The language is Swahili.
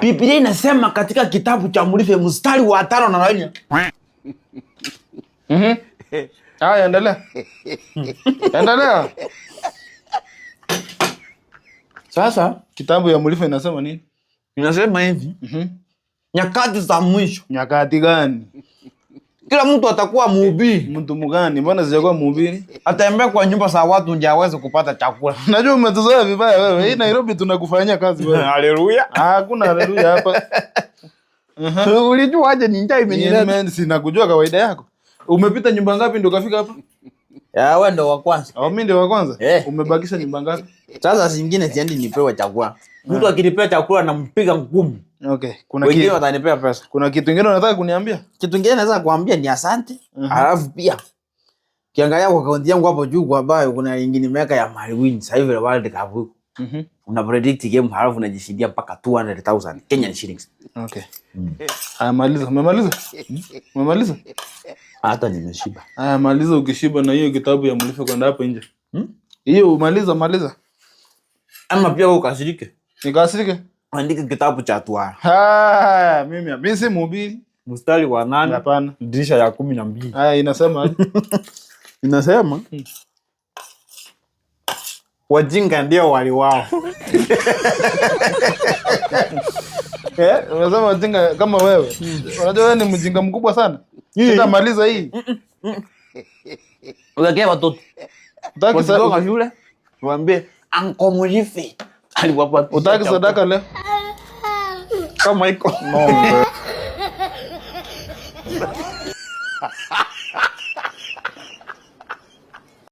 Biblia inasema katika kitabu cha Mlife mstari wa 5 na 4. Haya, endelea. Endelea. Sasa Kitabu ya Mlife inasema nini? Inasema hivi. Nyakati za mwisho. Nyakati gani? Kila mtu atakuwa mhubiri. Mtu mgani? Mbona sijakuwa mhubiri? Atembea kwa nyumba za watu ndio aweze kupata chakula. Najua umetuzoea vibaya wewe. Hii Nairobi tunakufanyia kazi wewe. Haleluya. Hakuna haleluya hapa. Ulijua aje ni njaa imenileta? Sinakujua kawaida yako. Umepita nyumba ngapi ndio ukafika hapa? Ya, wewe ndio wa kwanza. Au mimi ndio wa kwanza? Eh. Umebakisha nyumba ngapi? Sasa zingine siendi nipewe chakula. Mtu akinipea chakula nampiga ngumi. Okay, kuna Wengine kitu. watanipea pesa. Kuna kitu kingine unataka kuniambia? Kitu kingine naweza kuambia ni asante. Alafu pia kiangalia kwa akaunti yangu hapo juu kwa bio kuna ingine nimeweka ya Mali Win. Sasa hivi World Cup huko. Una predict game halafu unajishindia mpaka 200,000 Kenyan shillings. Okay. Haya, maliza. Umemaliza? Umemaliza? Hata nimeshiba. Haya, maliza ukishiba na hiyo kitabu ya Mlife kwenda hapo nje. Hiyo umaliza, maliza. Ama pia wewe ukasirike. Nikasirike? Andika kitabu cha Twara. Ha, mimi si mhubiri. Mstari wa 8. Hapana. Dirisha ya 12. Haya, inasema Inasema wajinga ndio wali wao. Eh, unasema wajinga kama wewe. Unajua wewe ni mjinga mkubwa sana. Sitamaliza hii. Wekee watoto. Utaki Wakitoka shule, waambie Uncle Mlife aliwapatia Utaki chakula. sadaka leo? Kama iko. Ng'ombe.